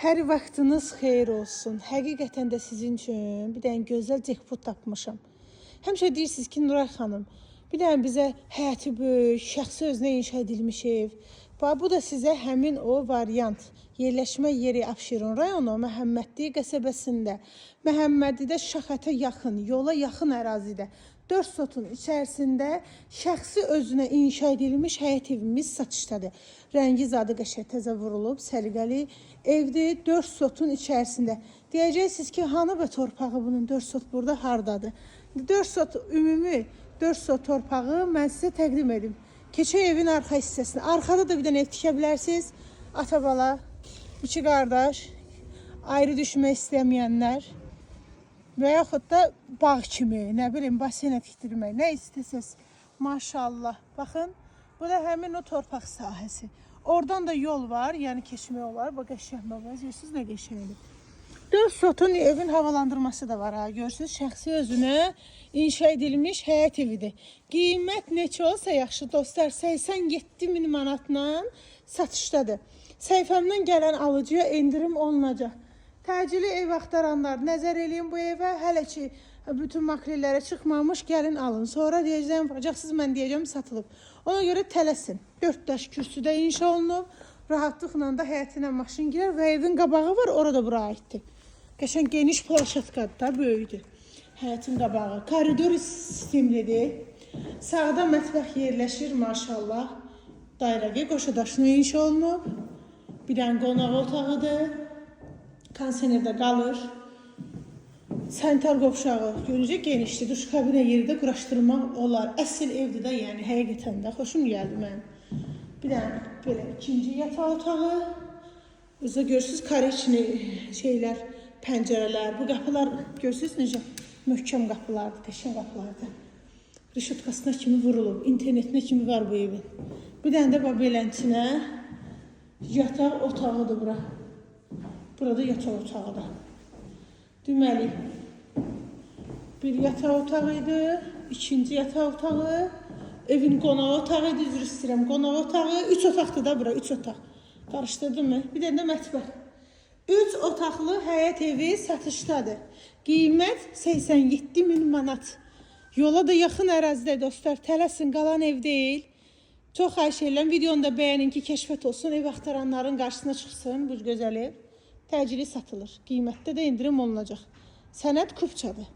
Hər vaxtınız xeyir olsun. Həqiqətən də sizin üçün bir dənə gözəl jackpot tapmışam. Həmişə deyirsiniz ki, Nuray xanım, bir dənə bizə həyəti böyük, şəxsi özünə inşa edilmiş ev. Bax, bu da sizə həmin o variant. Yerləşmə yeri Abşeron rayonu Məhəmmədli qəsəbəsində. Məhəmmədlidə Şaxətə yaxın, yola yaxın ərazidə 4 sotun içərisində şəxsi özünə inşa edilmiş həyət evimiz satışdadır. Rəngi zadı qəşəng təzə vurulub, səliqəli evdir 4 sotun içərisində. Deyəcəksiniz ki, hanı və torpağı bunun 4 sot burada hardadır? 4 sot ümumi 4 sot torpağı mən sizə təqdim edim. Keçək evin arxa hissəsinə. Arxada da bir dənə ev tikə bilərsiniz. Ata bala, iki qardaş, ayrı düşmək istəməyənlər və yaxud da bağ kimi, nə bilim, basenə tikdirmək, nə istəsəz. Maşallah. Baxın, bu da həmin o torpaq sahəsi. Oradan da yol var, yəni keçmək olar. Bax qəşəng baba, görürsüz nə qəşəngdir. 4 sotun evin havalandırması da var ha. Görürsüz, şəxsi özünə inşa edilmiş həyət evidir. Qiymət neçə olsa yaxşı dostlar, 87 min manatla satışdadır. Səhifəmdən gələn alıcıya endirim olunacaq. Təcili ev axtaranlar nəzər eləyin bu evə. Hələ ki bütün makrellərə çıxmamış, gəlin alın. Sonra deyəcəm, vuracaqsınız, mən deyəcəm satılıb. Ona görə tələsin. 4 daş kürsüdə inşa olunub. Rahatlıqla da həyətinə maşın girər və evin qabağı var, orada bura aiddir. Qəşəng geniş plaşatkadır da, böyükdür. Həyətin qabağı. Koridor sistemlidir. Sağda mətbəx yerləşir maşallah. Dairəvi qoşa daşına inşa olunub. Bir dənə qonaq otağıdır. Kondisioner də qalır. Sanitar qovşağı görüncə genişdir. Duş kabinə yeri də quraşdırmaq olar. Əsl evdir də, yəni həqiqətən də xoşum gəldi mənim. Bir dənə belə ikinci yataq otağı. Özü görürsüz kareçni şeylər, pəncərələr. Bu qapılar görürsüz necə möhkəm qapılardır, qəşəng qapılardır. Rişotkasına kimi vurulub, internetinə kimi var bu evin. Bir dənə də bax beləsinə yataq otağıdır bura. Burada yataq otağıdır. Deməli, bir yataq otağı idi, ikinci yataq otağı, evin qonaq otağı idi, üzr istəyirəm, qonaq otağı, üç otaqdır da bura, üç otaq. Qarışdırdım mı? Bir dənə də mətbəx. Üç otaqlı həyət evi satışdadır. Qiymət 87 min manat. Yola da yaxın ərazidə dostlar, tələsin, qalan ev deyil. Çox xahiş edirəm, videonu da bəyənin ki, kəşfət olsun, ev axtaranların qarşısına çıxsın bu gözəl ev. Təcili satılır. Qiymətdə də endirim olunacaq. Sənəd kupçadır.